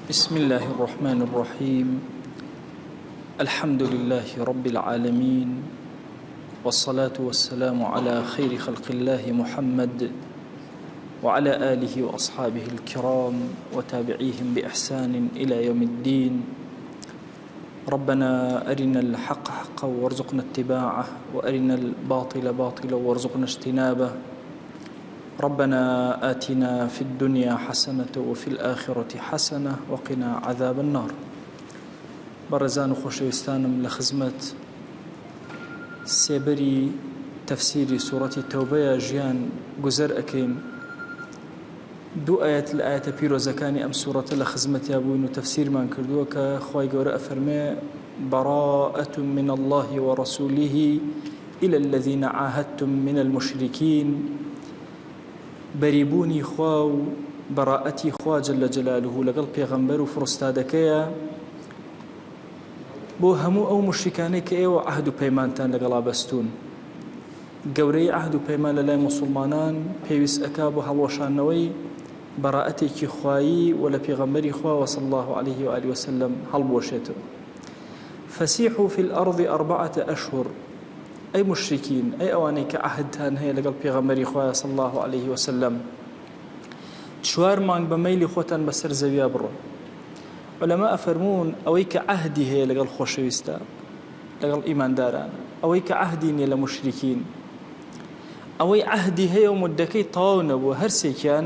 بسم الله الرحمن الرحيم الحمد لله رب العالمين والصلاة والسلام على خير خلق الله محمد وعلى آله وأصحابه الكرام وتابعيهم بإحسان إلى يوم الدين ربنا أرنا الحق حقا وارزقنا اتباعه وأرنا الباطل باطلا وارزقنا اجتنابه ربنا آتنا في الدنيا حسنة وفي الآخرة حسنة وقنا عذاب النار. بەڕێزان و خۆشەویستانم لە خزمەت سێبەری تەفسیری سوڕەتی تەوبەیە ژیان گوزەر ئەکەین دوو ئایەت لە ئایەتە پیرۆزەکانی ئەم سوڕەتە لە خزمەتیا بووین و تەفسیرمان کردووە کە خوای گەورە ئەفەرمێ براءة من الله ورسوله إلى الذين عاهدتم من المشركين بەریبوونی خوا و بەڕائەتی خوا جل جلاله لەگەڵ پێغەمبەر و فڕستادەکەیە بۆ هەموو ئەو مشریکانەی کە ئێوە عەهد و پەیمانتان لەگەڵا بەستوون. گەورەی عەهد و پەیمان لە لای موسوڵمانان پێویست ئەکا بۆ هەڵوەشاندنەوەی بەڕائەتێکی خوایی و لە پێغەمبەری خواوە صلی اللە علیه و آله وسلم هەڵبوەشێتەوە. فسیحوا فی الارض اربعة اشهر ئەی موشریکین، ئەی ئەوانەی کە عەهدتان هەیە لەگەڵ پێغەمبەری خوایە صلی اللە علیه وسلم، چوار مانگ بە مەیلی خۆتان بەسەر زەویا بڕۆن. عولەما ئەفەرموون ئەوەی کە عەهدی هەیە لەگەڵ خۆشەویستە، لەگەڵ ئیماندارانە، ئەوەی کە عەهدی نییە لە موشریکین، ئەوەی عەهدی هەیە و موددەکەی تەواو نەبووە، هەرسێکیان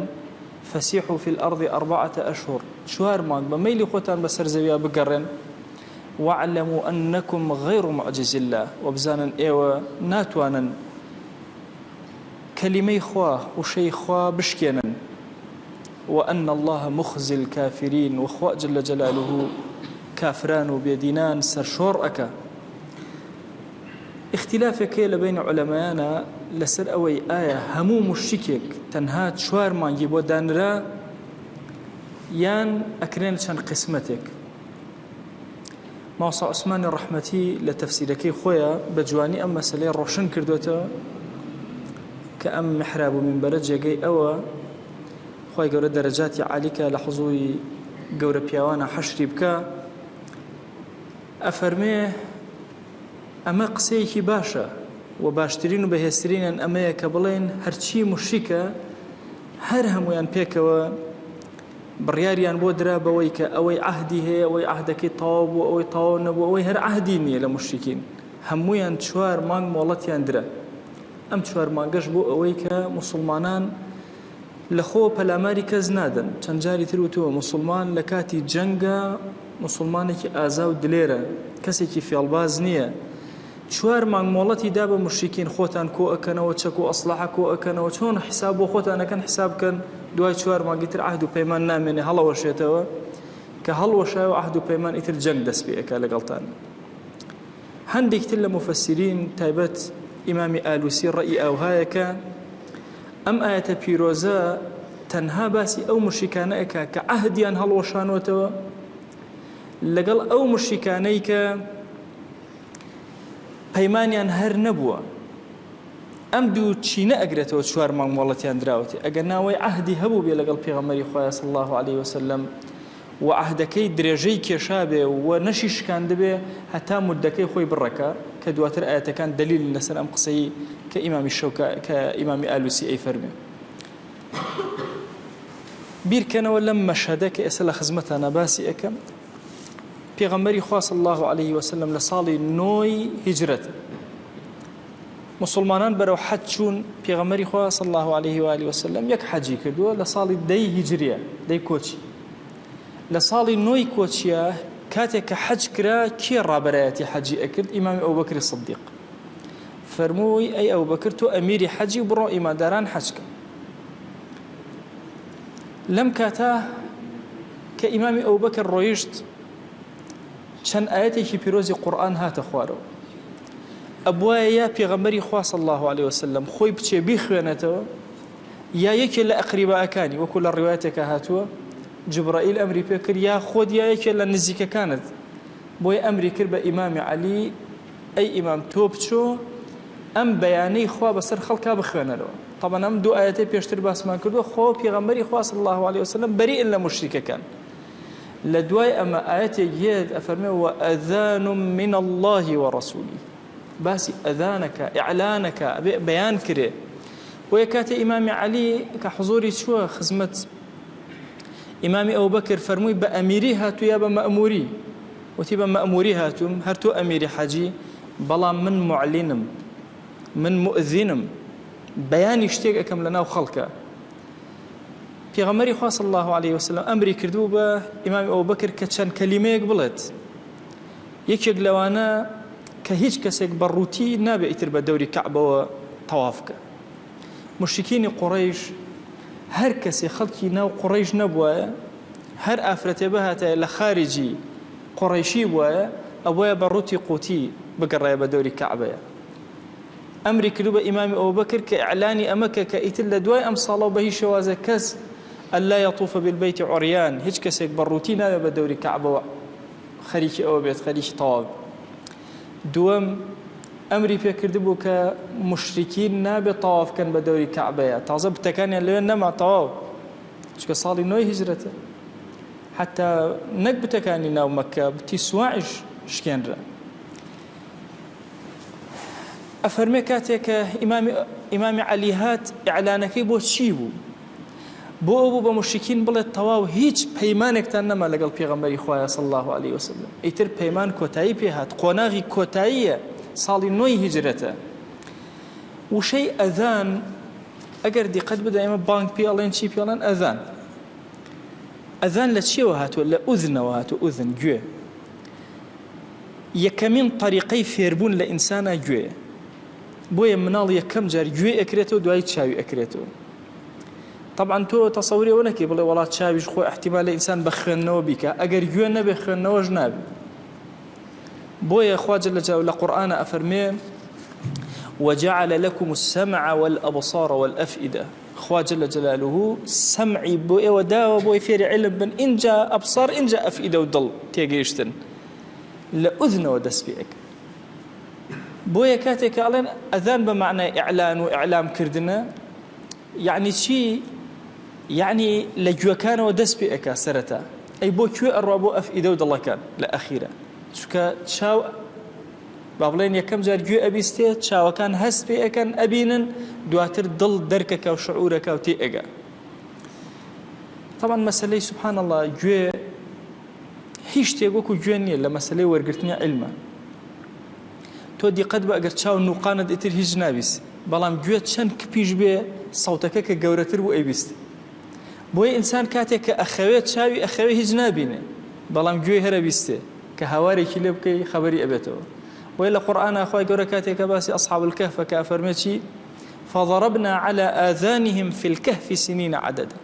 فسیحوا فی الارض اربعة اشهر، چوار مانگ بە مەیلی خۆتان بەسەر زەویا بگەڕێن، واعلموا انکم غیر معجز اللە، وە بزانن ئێوە ناتوانن کەلیمەی خوا، وشەی خوا، بشکێنن، وان اللە مخزی الکافرین، وە خوا جل جلالە کافران و بێدینان سەرشۆڕ ئەکا. ئیختیلافێک هەیە لە بەینی عولەمایانا لەسەر ئەوەی ئایا هەموو موشریکێک تەنها چوار مانگی بۆ دانرا یان ئەکرێن چەند قسمەتێک. مامۆستا عوسمانی ڕەحمەتی لە تەفسیرەکەی خۆیا بە جوانی ئەم مەسەلەی ڕۆشن کردوێتەوە کە ئەم محراب و منبەرە جێگەی ئەوە خوای گەورە دەرەجاتی عالیکە لە حزوری گەورە پیاوانە حەشری بکە ئەفەرمێ ئەمە قسەیەکی باشە و باشترین و بەهێزترینیان ئەمەیە کە بڵێن هەرچی موشریکە هەر هەمویان پێکەوە بڕیاریان بۆ درا بەوەی کە ئەوەی عەهدی هەیە ئەوەی عەهدەکەی تەواو بوو ئەوەی تەواو نەبوو ئەوەی هەر عەهدی نییە لە موشریکین هەمویان چوار مانگ مۆڵەتیان درا ئەم چوار مانگەش بۆ ئەوەی کە موسڵمانان لەخۆوە پەلاماری کەس نادەن، چەند جاری تر وتووە موسڵمان لە کاتی جەنگا موسڵمانێکی ئازا و دلێرە، کەسێکی فێڵباز نییە، چوار مانگ مۆڵەتی دا بە موشریکین خۆتان کۆ ئەکەنەوە چەک و ئەسڵەحە کۆ ئەکەنەوە چۆن حیساب بۆ خۆتان ئەکەن حیساب بکەن دوای چوار مانگی تر عەهد و پەیمان نامێنێ هەڵەوەشێتەوە کە هەڵوەشایەوە عەهد و پەیمان ئیتر جەنگ دەست پێ ئەکا لەگەڵتان. هەندێک تر لە موفەسیرین تایبەت ئیمامی ئالوسی ڕەئی ئاوهایە کە ئەم ئایەتە پیرۆزە تەنها باسی ئەو موشریکانە ئەکا کە عەهدیان هەڵوەشانوەتەوە لەگەڵ ئەو موشریکانەی کە پەیمانیان هەر نەبووە ئەم دوو چینە ئەگرێتەوە چوار مانگ مۆڵەتیان دراوەتی ئەگەر ناوەی عەهدی هەبوو بێ لەگەڵ پێغەمبەری خوایە صلی الله علیه وسلم و عەهدەکەی درێژەی کێشابێ و نەشی شکاندبێ هەتا موددەکەی خۆی بڕەکا کە دواتر ئایەتەکان دەلیلن لەسەر ئەم قسەی کە ئیمامی شەوکا کە ئیمامی ئالوسی ئەیفەرموێ. بیرکەنەوە لەم مەشهەدە کە ئێستا لە خزمەتانا باسی ئەکەم پێغەمبەری خوا صلی الله علیه وسلم لە ساڵی نۆی هیجرەت موسڵمانان بەرەو حەج چوون، پێغەمبەری خوا صلی اللە علیه و آله وسلم یەک حەجی کردووە لە ساڵی دەی هیجریە، دەی کۆچی. لە ساڵی نۆی کۆچیە کاتێک کە حەج کرا کێ ڕابەرایەتی حەجی ئەکرد؟ ئیمامی ئەوبەکری صدیق. فەرمووی ئەی ئەوبەکر تۆ ئەمیری حەجی و بڕۆ ئیمانداران حەج کە. لەم کاتە کە ئیمامی ئەوبەکر ڕۆیشت چەند ئایەتێکی پیرۆزی قورئان هاتە خوارەوە. ئەبوایە یا پێغەمبەری خوا صلی اللە علیە وسلم خۆی بچێ بیخوێنێتەوە یا یەکێ لە ئەقریباکانی وەکو لە ڕیوایەتێکا هاتووە جبرائیل ئەمری پێ کرد یا خۆت یا یەکێ لە نزیکەکانت بۆیە ئەمری کرد بە ئیمامی عەلی ئەی ئیمام تۆ بچۆ ئەم بەیانەی خوا بەسەر خەڵکا بخوێنەرەوە طبعا ئەم دوو ئایەتەی پێشتر باسمان کردووە خوا و پێغەمبەری خوا صلی الله علیه وسلم بەریئن لە موشریکەکان. لە دوای ئەمە ئایەتێک یەت ئەفەرمێ وأذان من الله ورسوله باسی ئەذانەکە ئیعلانەکە ئەبێ بەیان کرێ بۆیە کاتێ ئیمامی عەلی کە حزوری چووە خزمەت ئیمامی ئەوبەکر فەرمووی بە ئەمیری هاتوو یا بە مەئموری وتی بە مەئموری هاتووم هەر تۆ ئەمیری حەجی بەڵام من معلنم من مؤذنم بەیانی شتێک ئەکەم لە ناو خەڵکە پێغەمبەری خوا صلی الله علیه وسلم ئەمری کردبوو بە ئیمامی ئەوبەکر کە چەند کەلیمەیەک بڵێت یەکێک لەوانە کە هیچ کەسێک بە ڕووتی نابێ ئیتر بە دەوری کەعبەوە تەواف بکە. موشریکینی قوڕەیش هەر کەسێ خەڵکی ناو قوڕەیش نەبوایە، هەر ئافرەتێ بهاتایە لە خاریجی قوڕەیشی بوایە، ئەبوایە بە ڕووتی قووتی بگەڕایە بە دەوری کەعبەیا. ئەمری کردو بە ئیمامی ئەبوبەکر کە ئیعلانی ئەمە کە کە ئیتر لە دوای ئەم ساڵەوە بە هیچ شێوازێک کەس الا یطوف بالبیت عریان هیچ کەسێک بە ڕووتی نابێ بە دەوری کەعبەوە خەریکی ئەوە بێت خەریکی تەواف دووەم ئەمری پێکردبوو کە مشریکین نابێت تەواف بکەن بە دەوری کەعبەیە تازە بتەکانیان لەوێ نەما تەواو چونکە ساڵی نۆی هیجرەتە حتا نەک بتەکانی ناو مەکە بتی سواعیش شکێنرا ئەفەرمێ کاتێک کە ئیمامی ئیمامی عەلی هات ئیعلانەکەی بۆ چی بوو بۆ ئەو بوو بە موشریکین بڵێت تەواو هیچ پەیمانێکتان نەما لەگەڵ پێغەمبەری خوایە صلی الله علیه وسلم ئیتر پەیمان کۆتایی پێ هات قۆناغی کۆتاییە ساڵی نۆی هیجرەتە وشەی ئەذان ئەگەر دیقەت بدە ئێمە بانگ پێ ئەڵێن چی پێڵێن ئەذان ئەذان لە چیەوە هاتووە لە ئوذنەوە هاتووە ئوذن گوێ یەکەمین تەریقەی فێربوون لە ئینسانا گوێیە بۆیە مناڵ یەکەم جار گوێ ئەکرێتەوە دوایی چاوی ئەکرێتەوە طبعا تۆ تەسەوری ئەوە نەکەی بڵێ وەڵا چاویش خۆ احتیمال ئینسان بە خوێندنەوە بیکە ئەگەر گوێ نەبێ خوێندنەوەش نابێ بۆیە خوا جل جلاله لە قورئانە ئەفەرمێ وجعل لكم السمع والأبصار والأفئدة خوا جل جلاله سەمعی بۆ ئێوە داوە بۆی فێری علم بن ئینجا ئەبصار ئینجا ئەفئیدە و دڵ تێگەیشتن لە ئوذنەوە دەست پێ ئەکا بۆیە کاتێک کە ئەڵێن ئەذان بە مەعنای ئیعلان و ئیعلام کردنە یعنی چی یعنی لە گوێکانەوە دەست پێ ئەکا سەرەتا ئەی بۆ کوێ ئەڕوا بۆ ئەفئیدە و دڵەکان لە ئەخیرە چونکە چاو با بڵێن یەکەم جار گوێ ئەبیستێ چاوەکان هەست پێ ئەکەن ئەبینن دواتر دڵ دەرکەکە و شعورەکە و تێ ئەگا طبعا مەسەلەی سبحان الله گوێ هیچ شتێک وەکو گوێ نییە لە مەسەلەی وەرگرتنی عیلمە تۆ دیقەت بە ئەگەر چاو نوقانت ئیتر هیچ نابیست بەڵام گوێ چەند کپیش بێ سەوتەکە کە گەورەتر بوو ئەیبیست بۆیە ئینسان کاتێک کە ئەخەوێت چاوی ئەخەوێ هیچ نابینێ بەڵام گوێی هەرە بیستێ کە هاوارێکی لێ بکەی خەبەری ئەبێتەوە بۆیە لە قورئانا خوای گەورە کاتێک کە باسی ئەصحاب الکهف کە ئەفەرمێ چی فضربنا على آذانهم في الكهف سنين عددا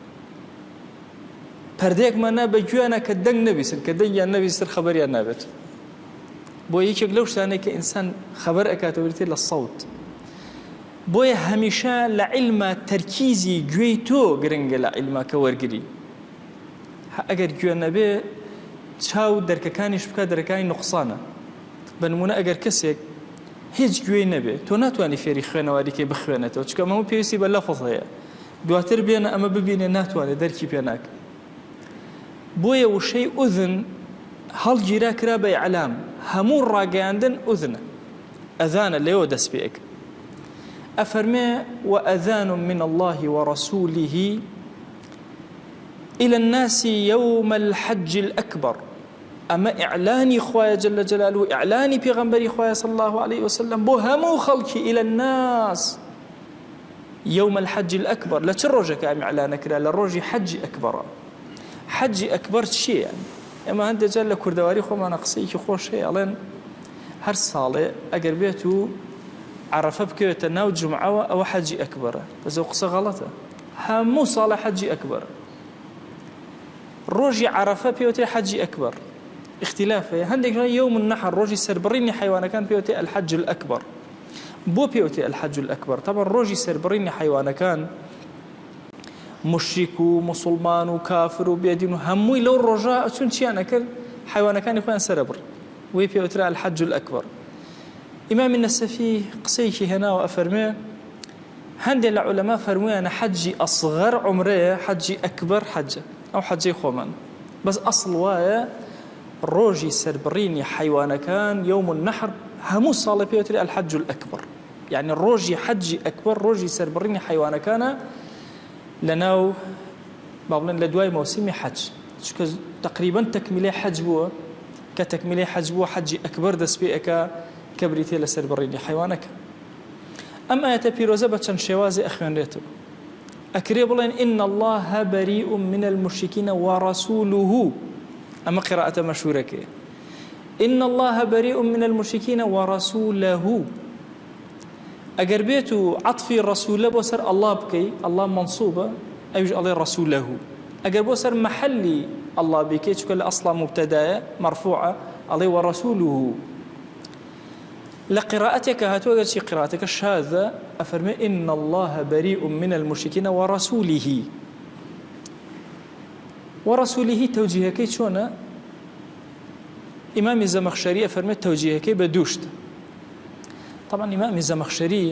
پەردەیەکمان نا بە گوێیانە کە دەنگ نەبیستن کە دەنگیان نەبیستن خەبەریان نابێت بۆ یەکێک لەو شتانەی کە ئینسان خەبەر ئەکاتەوە بریتیە لە سەوت بۆیە هەمیشە لە عیلما تەرکیزی گوێی تۆ گرنگە لە عیلما کە وەرگری ئەگەر گوێ نەبێ چاو دەرکەکانیش بکە دەرەکانی نوقسانە بە نمونە ئەگەر کەسێک هیچ گوێی نەبێ تۆ ناتوانانی فێری خوێنەواریکەی بخوێنێتەوە چونکە ئەمە پێویستی بە لەفظ هەیە دواتر بێنە ئەمە ببینێ ناتوانێت دەرکی پێ ناکە بۆیە وشەی ئوذن هەڵگیرا کرا بە ئیعلام هەموو ڕاگەیاندن ئوذنە ئەذانە لێوە دەست پێ ئەکا ئەفەرمێ وأذان من الله ورسوله إلى الناس يوم الحج الأكبر ئەمە ئیعلانی خوایە جل جلاله ئیعلانی پێغەمبەری خوایە صلی الله عليه وسلم بۆ هەموو خەڵکی إلى الناس يوم الحج الأكبر لە چ ڕۆژێکە ئەم ئیعلانە کرا لە ڕۆژی حەجی ئەکبەڕە حەجی ئەکبەر چییە ئێمە هەندێک جار لە کوردەواری خۆمانە قسەیەکی خۆش هەیە ئەڵێن هەر ساڵێ ئەگەر بێت و عەرەفە بکەوێتە ناو جومعەوە ئەوە حەجی ئەکبەرە بەس ئەو قسە غەڵەتە هەموو ساڵە حەجی ئەکبەرە ڕۆژی عەرەفە پێوترێ حەجی ئەکبەر اختلاف هەیە هەندێک يوم النحر ڕۆژی سەربڕینی حیوانەکان پێوتێ الحج الأكبر بۆ پێوتێ الحج الأكبر طبعا ڕۆژی سەربڕینی حیوانەکان موشریک و موسڵمان و کافر و بێدین و هەمووی لەو ڕۆژە ئەچوون چیان ئەکرد حیوانەکانی خۆیان سەرەبڕی وی پێوترا الحج الأکبر ئیمامی نەسەفی قسەیەکی هێناوە ئەفەرمێ هەندێک لە عولەما فەرموویانە حەجی ئەسغەر عومرەیە حەجی ئەکبەر حەجە ئەو حەجەی خۆمان. بەس ئەسڵ وایە ڕۆژی سەربڕینی حەیوانەکان یوم النحر هەموو ساڵێ پێ وترێ الحج الاکبر یعنی ڕۆژی حەجی ئەکبەر ڕۆژی سەربڕینی حەیوانەکانە لە ناو با بڵێن لە دوای مەوسیمی حەج چونکە تقریبا تەکمیلەی حەج بووە کە تەکمیلەی حەج بووە حەجی ئەکبەر دەست پێ ئەکا کە بریتیە لە سەربڕینی حەیوانەکە ئەم ئایەتە پیرۆزە بە چەند شێوازێ ئەخوێنرێتەوە ئەکرێ بڵێن ان اللە بریء من المشرکین ورسوله ئەمە قراءەتە مەشهورەکەیە ان اللە بریء من المشرکین ورسوله ئەگەر بێت و عەتفی ڕەسولە بۆ سەر ئەڵڵا بکەی ئەڵڵا مەنسوبە ئەویش ئەڵێ ڕەسولە ئەگەر بۆ سەر مەحەلی ئەڵڵا بیکەی چونکە لە ئەسڵا مبتەدایە مەرفوعە ئەڵێ وەڕەسوله لە قیرائەتێکا هاتووە گەرچی قیرائەتەکە شاذە ئەفەرمێ ان اللە بریء من المشرکین ورسوله ورسوله تەوجیهەکەی چۆنە ئیمامی زەمەخشەری ئەفەرمێ تەوجیهەکەی بە دوو شتە طبعا ئیمامی زەمەخشەری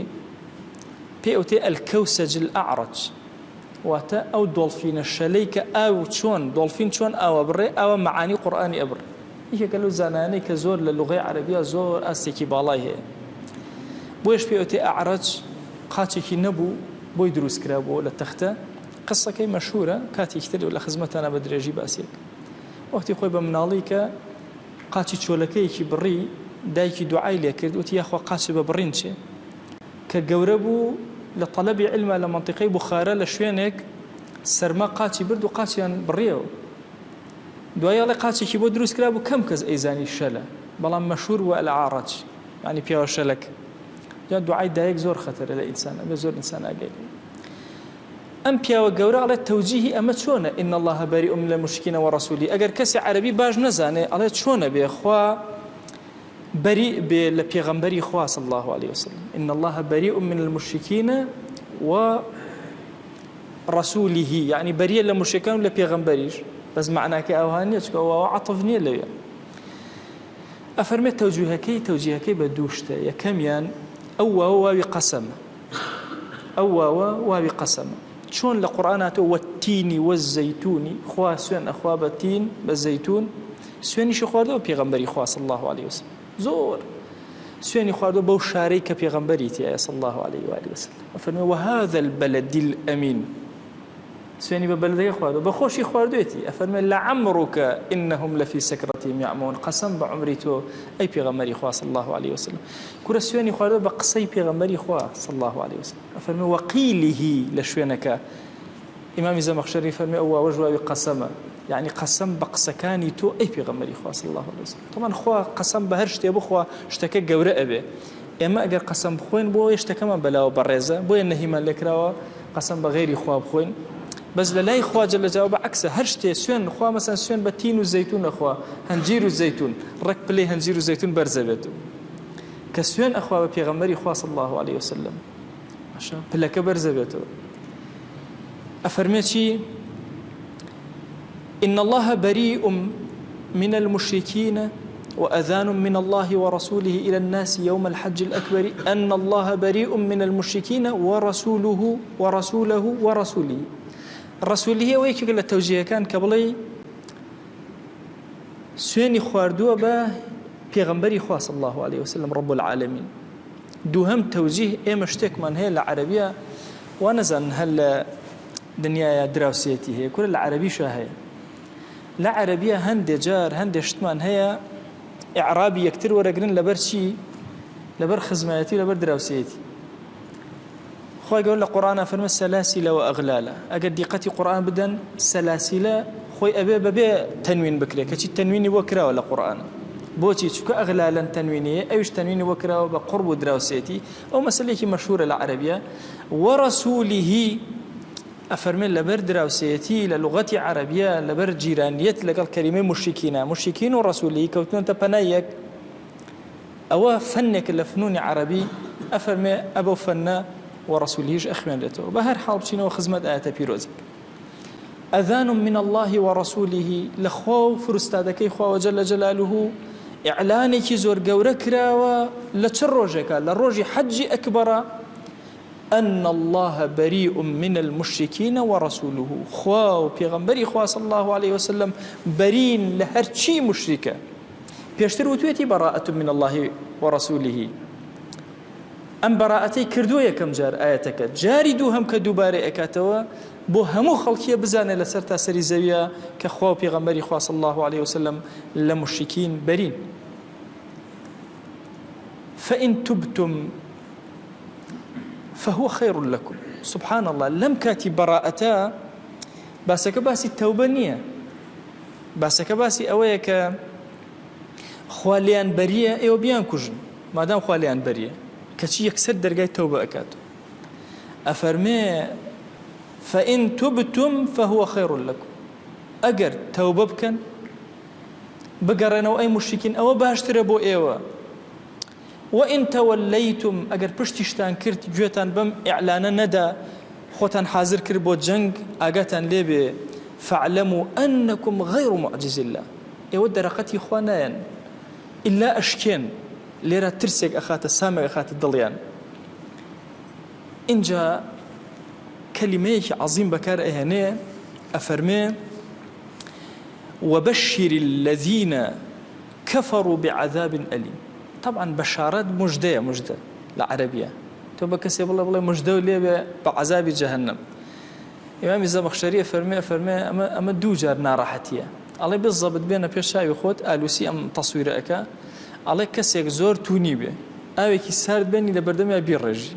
پێ ئەوتێ الکوسج الاعرج واتە ئەو دۆڵفینە شەلەی کە ئاو چۆن دۆڵفین چۆن ئاوە بڕێ ئاوە مەعانی قورئانی ئەبڕێ یەکێکە لەو زانایانەی کە زۆر لە لوغەی عەرەبیا زۆر ئاستێکی باڵای هەیە بۆیەش پێی ئەوتێ ئەعرەج قاچێکی نەبوو بۆی دروست کرابوو لە تەختە قسەکەی مەشهورە کاتێکی تر لە خزمەتانە بە درێژی باسیەک وەختی خۆی بە مناڵی کە قاچی چۆلەکەیەکی بڕی دایکی دوعای لێکرد وتی یاخوا قاچ بە بڕین چێ کە گەورە بوو لە تەلەبی عیلما لە مەنتیقەی بوخارە لە شوێنێک سەرما قاچی برد و قاچیان بڕیەوە دوایی ئەڵێ قاچێکی بۆ دروست کرابوو کەم کەس ئەیزانی شەلە بەڵام مەشهور بووە العارج یعنی پیاوە شەلەک جا دوعای دایک زۆر خەتەرە لە ئینسان ئەبێ زۆر ئینسان ئاگای لێ ئەم پیاوە گەورە ئەڵێ تەوجیهی ئەمە چۆنە ان الله بریء من المشرکین ورسوله ئەگەر کەسی عەرەبی باش نەزانێ ئەڵێ چۆنە بێ خوا بەریء بێ لە پێغەمبەری خوا صلی الله علیه وسلم ان الله بریء من المشرکین و رسوله یعنی بەریە لە مشرکان و لە پێغەمبەریش بەس مەعناکەی ئاوها نییە چونکە واوە عەتف نییە لەوێ ئەفەرمێت تەوجیهەکەی تەوجیهەکەی بە دوو شتە یەکەمیان ئەو واوە واوی قەسەمە ئەو واوە واوی قەسەمە چۆن لە قورئان هاتووە والتینی والزەیتونی خوا سوێن ئەخوا بە تین بە زەیتون سوێنیشی خواردەوە پێغەمبەری خوا صلی الله علیه وسلم زۆر سوێنی خواردوە بەو شارەی کە پێغەمبەری تیایە صلی الله علیه و آله وسلم ئەفەرمێ وهذا البلد الامین سوێنی بە بەلدەکە خواردوە بە خۆشی خواردوێتی ئەفەرمێ لعمرک انهم لفی سکرتهم یعمون قەسەم بە عمری تۆ ئەی پێغەمبەری خوا صلی الله علیه وسلم کورە سوێنی خواردوە بە قسەی پێغەمبەری خوا صلی الله علیه وسلم ئەفەرمێ وقیله لە شوێنەکە ئیمامی زەمەخشەری فەرمی ئەو واوەش واوی قەسەمە یعنی قەسەم بە قسەکانی تۆ ئەی پێغەمبەری خوا صلی الله علیه وسلم طبعا خوا قەسەم بە هەر شتێ بخوا شتەکە گەورە ئەبێ ئێمە ئەگەر قەسەم بخۆین بۆ شتەکەمان بەلاوە بەڕێزە بۆیە نەهیمان لێکراوە قەسەم بە غەیری خوا بخۆین بەس لە لای خوا جل جلاله بە عەکسە هەر شتێ سوێن خوا مەسەن سوێن بە تین و زەیتون ئەخوا هەنجیر و زەیتون ڕێک پلەی هەنجیر و زەیتون بەرزە بێت کە سوێن ئەخوا بە پێغەمبەری خوا صلی الله علیه وسلم باشە پلەکە بەرزە بێتەوە ئەفەرمێ چی إن الله بريء من المشركين وأذان من الله ورسوله إلى الناس يوم الحج الأكبر أن الله بريء من المشركين ورسوله ورسوله ورسوله رسوله ويكك للتوجيه كان كبلي سوێنی خواردووە بە پێغەمبەری خوا صلی الله علیه وسلم رب العالمین دووهەم تەوجیه ئێمە شتێکمان هەیە لە عەرەبیە وا نەزانن هەر لە دنیایا دراوسێتی هەیە کورە لە عەرەبیشا هەیە لە عەرەبیە هەندێ جار هەندێ شتمان هەیە ئیعرابی یەکتر وەرەگرن لەبەر چی لەبەر خزمایەتی لەبەر دراوسێتی خوای گەورە لە قورئانا فەرمووی سەلاسیلە و ئەغلالە ئەگەر دیقەتی قورئان بدەن سەلاسیلە خۆی ئەبێ بەبێ تەنوین بکرێ کەچی تەنوینی بۆ کراوە لە قورئان بۆچی چونکە ئەغلالەن تەنوینی ئەویش تەنوینی بۆ کراوە بە قورب و دراوسێتی ئەو مەسەلەیەکی مەشهورە لە عەرەبیە وەڕەسولیه ئەفەرمێ لەبەر دراوسێتی لە لغەتی عەرەبیە لەبەر جیرانیەت لەگەڵ کەلیمەی مشرکینە مشرکین و ڕەسولی کەوتنەتە پەنای یەک ئەوە فەنێکە لە فنونی عەرەبی ئەفەرمێ ئەبەو فەنە و ڕەسولیش ئەخوێنرێتەوە بە هەر حاڵ بچینەوە خزمەت ئایەتە پیرۆزەکە ئەذان من الله ورسوله لە خوا و فرستادەکەی خواوە جل جلاله ئیعلانێکی زۆر گەورە کراوە لە چ ڕۆژێکە لە ڕۆژی حەجی ئەکبەرە. ان اللە بریء من المشرکین ورسوله خوا و پێغەمبەری خوا صلی اللە علیه وسلم بەرین لە هەرچی مشریکە پێشتر وتوێتی براءة من اللە ورسوله ئەم بەراءەتەی کردووە یەکەم جار ئایەتەکە جاری دووهەم کە دووبارە ئەکاتەوە بۆ هەموو خەڵکیە بزانێت لەسەر تا سەری زەویە کە خوا و پێغەمبەری خوا صلی الله علیه وسلم لە مشرکین بەرین فإن تبتم فهو خیر لکم سبحان اللە لەم کاتی بەڕائەتە باسەکە باسی تەوبە نییە باسەکە باسی ئەوەیە کە خوا لێیان بەریە ئێوە بیان کوژن مادام خوا لێیان بەریە کەچی یەکسەر دەرگای تەوبە ئەکات ئەفەرمێ فإن تبتم فهو خير لكم ئەگەر تەوبە بکەن بگەڕێنەوە ئەی مشرکین ئەوە باشترە بۆ ئێوە وان تولیتم ئەگەر پشتیشتان کرد گوێتان بەم ئیعلانە نەدا خۆتان حازر کرد بۆ جەنگ ئاگاتان لێ بێ فاعلموا انکم غیر معجز اللە ئێوە دەرەقەتی خوا نایەن ئیلا ئەشکێن لێرە ترسێک ئەخاتە سامێک ئەخاتە دڵیان ئینجا کەلیمەیەکی عەزیم بەکار ئەهێنێ ئەفەرمێ وبشر الذین کفروا بعذاب الیم تەبعەن بەشارەت مژدەیە مژدە لە عەرەبیە تۆ بە کەسێ بڵێ بڵێ مژدە و لێبێ بە عەزابی جەهەنەم ئیمامی زەمەخشەریە فەرمێ فەرمێ ئەمە ئەمە دوو جار ناڕەحەتیە ئەڵێ بالضبط بێنە پێش چاوی خۆت ئالوسی ئەم تەسویرە ئەکا ئەڵێ کەسێک زۆر تونی بێ ئاوێکی سارد بێنی لە بەردەمیا بیڕێژی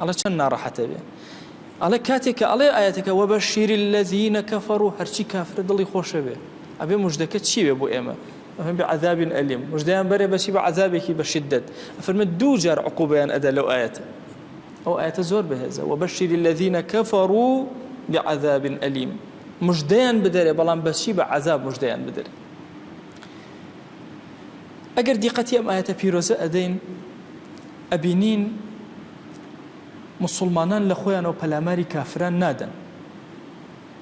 ئەڵێ چەند ناڕەحەتە بێ ئەڵێ کاتێک کە ئەڵێ ئاەتەکە وبشر الذین كفروا هەرچی کافرە دڵی خۆشە بێ ئەبێ مژدەکە چی بێ بۆ ئێمە ئەفەرمێ بعذاب أليم مژدەیان بەرێ بەچی بە عەزابێکی بە شدەت ئەفەرمێ دوو جار عقوبەیان ئەدا لەو ئایەتە ئەو ئایەتە زۆر بەهێزە وبشر الذین كفروا بعذاب أليم مژدەیان بدەرێ بەڵام بەچی بە عەزاب مژدەیان بدەرێ ئەگەر دیقەتی ئەم ئایەتە پیرۆزە ئەدەین ئەبینین مسلمانان لە خۆیانەوە پەلاماری کافران نادەن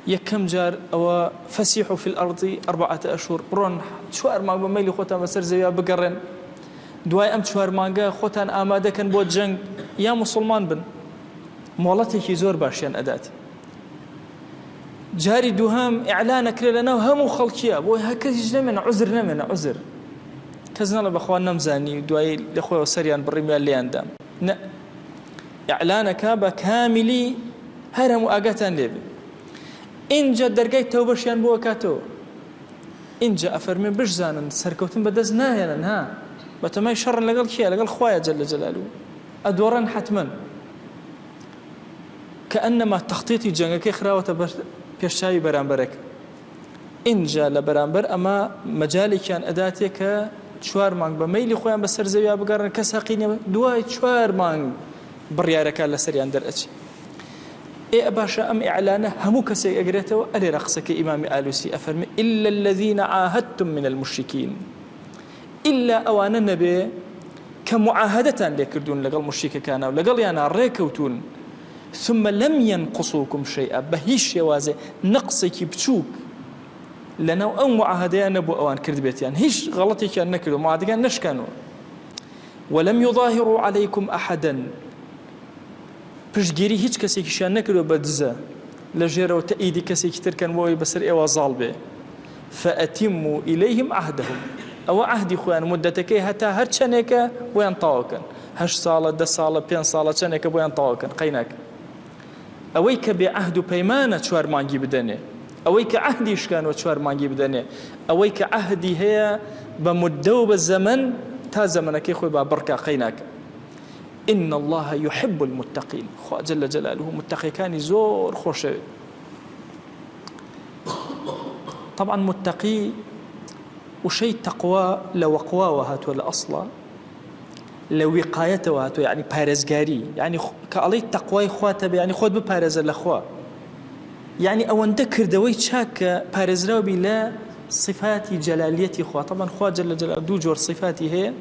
یەکەم جار ئەوە فسیحوا فی الارض اربعە اشهر بڕۆن چوار مانگ بە مەیلی خۆتان بەسەر زەویا بگەڕێن دوای ئەم چوار مانگە خۆتان ئامادەکەن بۆ جەنگ یا موسڵمان بن مۆڵەتێکی زۆر باشیان ئەدات جاری دووهەم ئیعلان ئەکرێ لەناو هەموو خەڵکیە بۆی هەر کەس هیچ نەمێنە عوزر نەمێنە عوزر کەس نەڵێ بەخوا نەمزانی دوایی لە خۆیەوە سەریان بڕیم یا لێیان دام نە ئیعلانەکە بە کامیلی هەر هەموو ئاگاتان لێ بێ ئینجا دەرگای تەوبەشیان بۆ ئەکاتەوە ئینجا ئەفەرمێ بشزانن سەرکەوتن بەدەست ناهێنن ها بەتەمای شەڕن لەگەڵ کێ لەگەڵ خوایە جل جلاله ئەدۆڕێن حتمەن کەئەنەما تەختیتی جەنگەکەی خراوەتە بەر پێش چاوی بەرامبەرەکە ئینجا لە بەرامبەر ئەمە مەجالێکیان ئەداتێ کە چوار مانگ بە مەیلی خۆیان بەسەر زەویا بگەڕن کەس هەقی نیە دوای چوار مانگ بڕیارەکە لەسەریان دەرئەچێ ئێ باشە ئەم ئیعلانە هەموو کەسێک ئەگرێتەوە ئەلێرە قسەکەی ئیمامی ئالوسی ئەفەرمێ إلا الذين عاهدتم من المشركين ئیلا ئەوانە نەبێ کە معاهدەتان لێ کردوون لەگەڵ موشریکەکانا و لەگەڵیانا ڕێکەوتوون ثم لم ينقصوكم شيئا بە هیچ شێوازێ نەقسێکی بچووک لەناو ئەو معاهدەیان نەبوو ئەوان کردبێتیان هیچ غەڵەتێکیان نەکردو معاهدەکان نەشکانوە ولم يظاهروا عليكم أحدا پشتگیری هیچ کەسێکیشیان نەکردوە بە دزە لە ژێرەوە تەئیدی کەسێکی تر کەن بۆ ئەوەی بەسەر ئێوە زاڵ بێ فأتموا إليهم عهدهم ئەوە عەهدی خۆیان مودەتەکەی هەتا هەر چەنێکە بۆیان تەواو کەن هەشت ساڵە دە ساڵە پێنج ساڵە چەنێکە بۆیان تەواو کەن قەیناک ئەوەی کە بێ عەهد و پەیمانە چوار مانگی بدەنێ ئەوەی کە عەهدی شکانوە چوار مانگی بدەنێ ئەوەی کە عەهدی هەیە بە مودە و بە زەمەن تا زەمەنەکەی خۆی با بڕکا قەیناکە ان اللە یحب المتقین خوا جل جلاله متقیەکانی زۆر خۆشەوێت طبعا متقی وشەی تەقوا لە وەقواوە هاتووە لە ئەسڵا لە وقایەتەوە هاتووە یعنی پارێزگاری یعنی کە ئەڵێی تەقوای خواتە بێ یعنی خۆت بپارێزە لە خوا یعنی ئەوەندە کردەوەی چاک کە پارێزراو بی لە صفاتی جەلالیەتی خوا طبعا خوا جل جلاله دوو جۆر صفاتی هەیە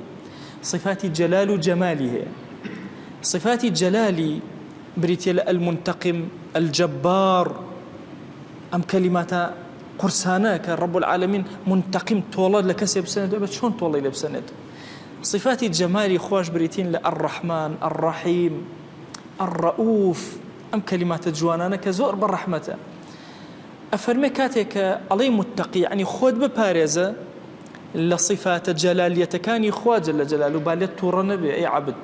صفاتی جەلال و جەمالی هەیە صفاتی جەلالی بریتیە لە المنتقم الجبار ئەم کەلیماتە قورسانە کە رب العالمین منتقم تۆڵە لە کەسێ بسەنێت بە چۆن تۆڵەی لێ بسەنێت صفاتی جەمالی خواش بریتین لە الرحمن الرحیم. الرؤوف ئەم کەلیماتە جوانانە کە زۆر بە ڕەحمەتە. ئەفەرمێ کاتێک کە ئەڵێی متقی یەعنی خۆت بپارێزە لە صیفاتە جەلالیەتەکانی خوا جل جلالە با لێت توڕە نەبێ ئەی عەبد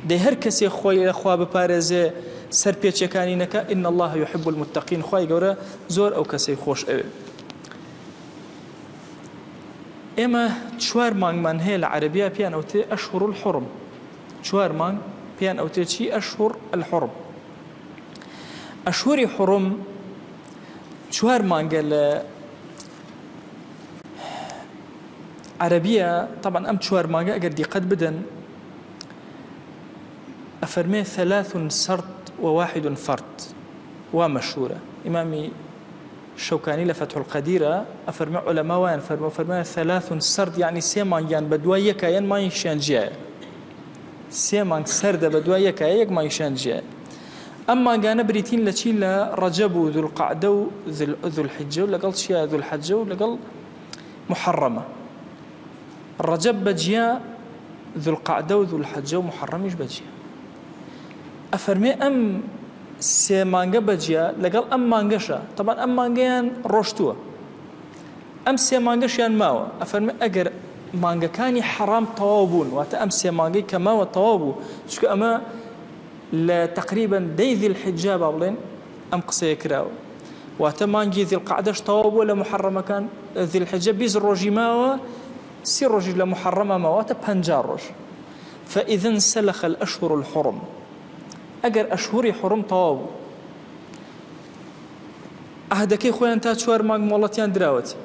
دەی هەر کەسێ خۆی لە خوا بپارێزێ سەرپێچیەکانی نەکا ان اللە یحب المتقین خوای گەورە زۆر ئەو کەسەی خۆش ئەوێ. ئێمە چوار مانگمان هەیە لە عەرەبیا پێیان ئەوترێ اشهر الحرم چوار مانگ پێیان ئەوترێ چی اشهر الحرم ئەشهوری حوڕم چوار مانگە لە عەرەبیە طبعا ئەم چوار مانگە ئەگەر دیقەت بدەن ئەفەرمێ ثلاث سرد وواحد فرد وا مەشهورە ئیمامی شەوکانی لە فتح القدیرە ئەفەرمێ علەما وایان فەرمووە فەرمایە ثلاث سرد یعنی سێ مانگیان بە دوای یەکە یان مانگێکیان جیایە سێ مانگ سەردە بە دوای یەکە یەک مانگیشیان جیایە ئەم مانگانە بریتین لە چی لە ڕەجەب و ذوالقعدە و ذوالحجە و لەگەڵ چیا ذوالحجە و لەگەڵ محەڕەمە ڕەجەب بە جیا ذوالقعدە و ذوالحجە و محەڕەمیش بە جیا ئەفەرمێ ئەم سێ مانگە بە جیا لەگەڵ ئەم مانگەشە تەبان ئەم مانگەیان ڕۆشتووە ئەم سێ مانگەشیان ماوە، ئەفەرموێ ئەگەر مانگەکانی حەڕام تەواو بوون، واتە ئەم سێ مانگەی کە ماوە تەواو بوو، چونکە ئەمە لە تەقریبەن دەی ذی الحجە با بڵێن ئەم قسەیە کراوە، واتە مانگی ذی القعدەش تەواو بووە لە موحەڕەمەکان، ذی الحجە 20 ڕۆژی ماوە، سی ڕۆژیش لە موحەڕەما ماوە، واتە 50 ڕۆژ. فإذا انسلخ الأشهر الحرم ئەگەر ئەشهوری حوڕم تەواو بوو. عەهدەکەی خۆیان تا چوار مانگ مۆڵەتیان دراوەتی.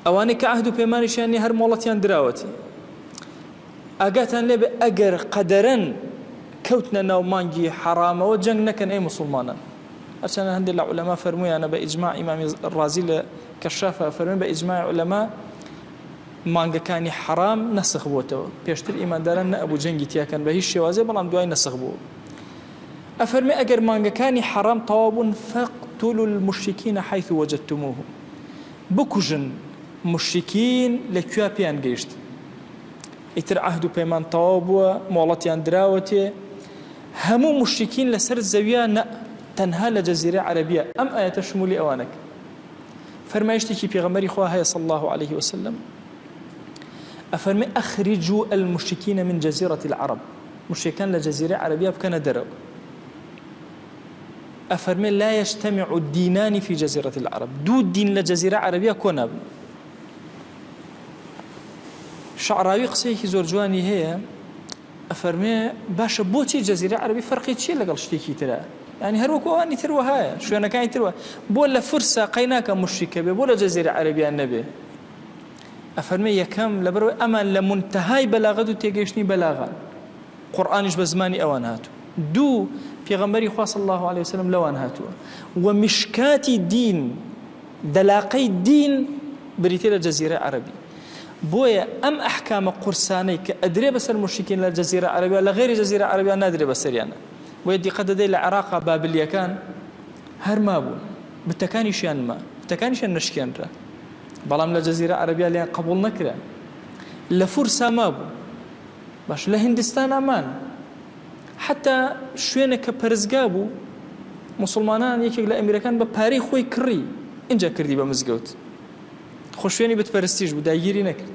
ئەوانەی کە عەهد و پەیمانیشیان نیە هەر مۆڵەتیان دراوەتی. ئاگاتان لێ بێ ئەگەر قەدەرەن کەوتنە ناو مانگی حەڕامەوە جەنگ نەکەن ئەی موسڵمانان. هەرچەندە هەندێک لە عولەما فەرموویانە بە ئیجماع ئیمامی ڕازی لە کەشافە فەرمووی بە ئیجماع عولەما مانگەکانی حەڕام نەسخ بۆتەوە. پێشتر ئیمانداران نەئەبوو جەنگی تیاکەن بە هیچ شێوازێ بەڵام دوای نەسخ بوو. ئەفەرمێ ئەگەر مانگەکانی حەڕام تەواو بوون فاقتلوا المشرکین حیث وجدتموهم بکوژن موشریکین لە کوێ پێیان گەیشت ئیتر عەهد و پەیمان تەواو بووە مۆڵەتیان دراوەتێ هەموو موشریکین لەسەر زەویا نە تەنها لە جەزیرەی عەرەبیە ئەم ئایەتە شمولی ئەوانەک فەرمایشتێکی پێغەمبەری خوا هەیە صلی الله علیه وسلم ئەفەرمێ اخرجوا المشرکین من جزیرة العرب موشریکان لە جەزیرەی عەرەبیا بکەنە دەرەوە. ئەفەرمێ لا یجتمع الدینان فی جزیرە العرب دوو دین لە جەزیرە عەرەبیا کۆ نابن. شەعراوی قسەیەکی زۆر جوانی هەیە ئەفەرمێ باشە بۆچی جەزیرە عەرەبی فەرقی چییە لەگەڵ شتێکی ترە یعنی هەر وەکو ئەوانی تر وەهایە شوێنەکانی تر بۆ لە فورسا قەی ناکە موشریکە بێ بۆ لە جەزیرە عەرەبیان نەبێ ئەفەرمێ یەکەم، لەبەرئەوەی ئەمان لە مونتەهای بەلاغەت و تێگەیشتنی بەلاغەن، قورئانیش بە زمانی ئەوان هاتوو. دوو، پێغەمبەری خوا صلی اللە علیە وسلم لەوان هاتووە و میشکاتی دین، دەلاقەی دین بریتیە لە جەزیرەی عەرەبی. بۆیە ئەم ئەحکامە قورسانەی کە ئەدرێ بەسەر موشریکین لە جەزیرە عەرەبیا لە غەیری جەزیرە عەرەبیا نادرێ بەسەریانا. بۆیە دیقەت دەدەی لە عێراقا بابلیەکان هەر مابوون، بتەکانیشیان ما، بتەکانیشیان نەشکێنرا. بەڵام لە جەزیرە عەرەبیا لێیان قبوڵ نەکرا لە فورسا مابوو باش لە هندستانا مان حتا شوێنێک کە پەرستگا بوو موسڵمانان یەکێک لە ئەمیرەکان بە پارەی خۆی کڕی ئینجا کردی بە مزگەوت خۆ شوێنی بتپەرستیش بوو داگیری نەکرد